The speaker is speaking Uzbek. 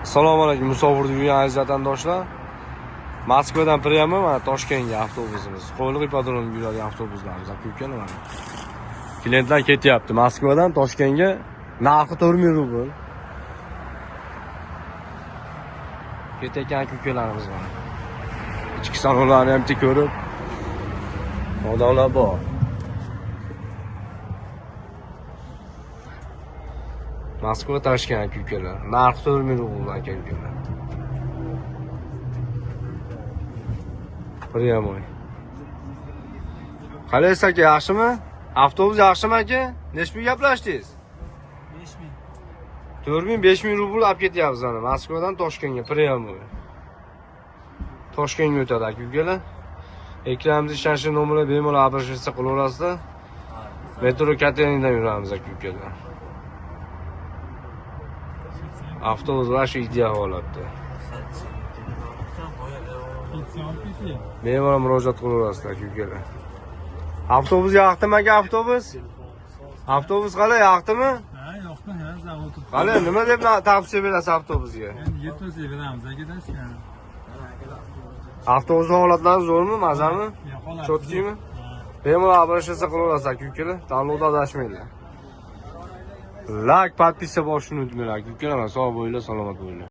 Assalomu alaykum musofirda yurgan aziz vatandoshlar. Moskvadan прямо mana Toshkentga avtobusimiz. Qo'yliq ipodromga yuradigan avtobuslarimiz aka ukalar mana. Klientlar ketyapti Moskvadan Toshkentga. Narxi 4000 rubl. Ketayotgan aka ukalarimiz mana. Ichki salonlarni ham bitta ko'rib odamlar bor. Moskva Toshkent aka ukalar. Narxi 4000 rubl aka ukalar. Прямой. Qalaysiz aka, yaxshimi? Avtobus yaxshimi aka? Necha pul gaplashdingiz? 5000. 4000 5000 rubl olib ketyapmiz ana Moskvadan Toshkentga прямой. Toshkentga o'tadi aka ukalar. Ekranimizda ishlashi nomerlar bemalol обращаться qilaverasizlar. Metro Katerinadan yuramiz aka ukalar. Avtobus va shu ideal holatda. Bemalol murojaat qilaverasizlar aka ukalar. Avtobus yoqdimi aka avtobus? Avtobus qalay yoqdimi? Ha, yoqdi, ha, zavod. Qalay nima deb tavsiya berasiz avtobusga? Endi yetmasa beramiz aka Toshkent. Avtobus holatlari zo'rmi, mazami? Holat. Cho'tkimi? Bemalol обращаться qilaverasiz aka ukalar. Tanlovda adashmanglar. Like, подписка bosishni unutmanglar aka ukalar. Sog' bo'linglar, salomat bo'linglar.